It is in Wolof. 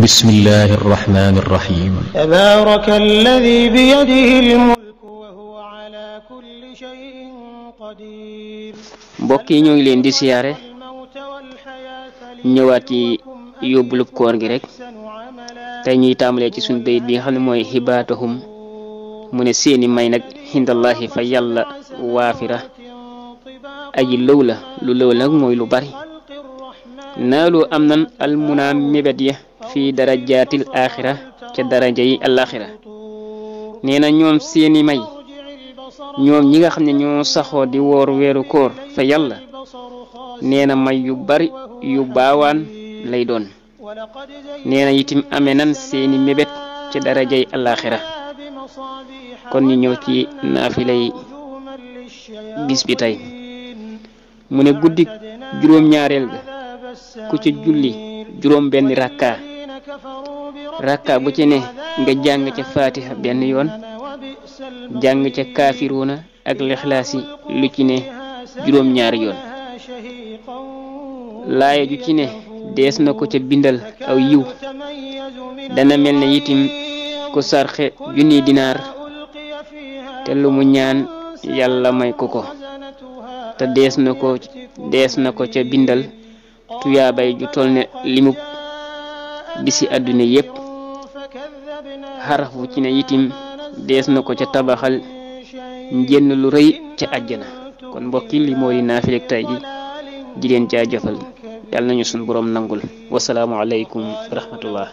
بسم الله الرحمن الرحيم تبارك الذي بيده الملك وهو على كل شيء قدير mbokk yi ñoo ngi leen di siyaare ñëwaat ci yóbbulu koor gi rek tey ñuy tàmbalee ci suñu bayit bi nga xam ne mooy xibaatuhum mu ne seeni may nag hindallahi fa yàlla waafira aji lëw la lu lëw nag mooy lu bari naalu am nan almunaa mébét ya fii darajaatil aaxira ca daraja yi alaaxira nee na ñoom seeni may ñoom ñi nga xam ne ñoo saxoo di woor weeru koor fa yàlla nee na may yu bari yu baawaan lay doon nee na itim amee nan seeni mébét ci darajay alaaxira kon ñu ñëw ci naafilay bis bi tey mu ne guddi juróom-ñaareel ga ku ci julli juróom benn rakka bu ci ne nga jàng ca fatiha benn yoon jàng ca kaafiruuna ak lixlaasi lu ci ne juróom-ñaari yoon laaya ju ci ne dees na ko ca bindal aw yiw dana mel ne itim ku sarxe junni dinaar te lu mu ñaan yàlla may ko ko te dees na ko ca bindal tuyaabay ju tol ne limu bisi àdduna yépp xaraf bu ci ne itim dees na ko ca tabaxal njënn lu rëy ca àjjana kon mbokki li moo di naafilek tay ji di leen jaajëfal yàlla nañu suñu borom nangul wasalaamu aleykum wa rahmatullah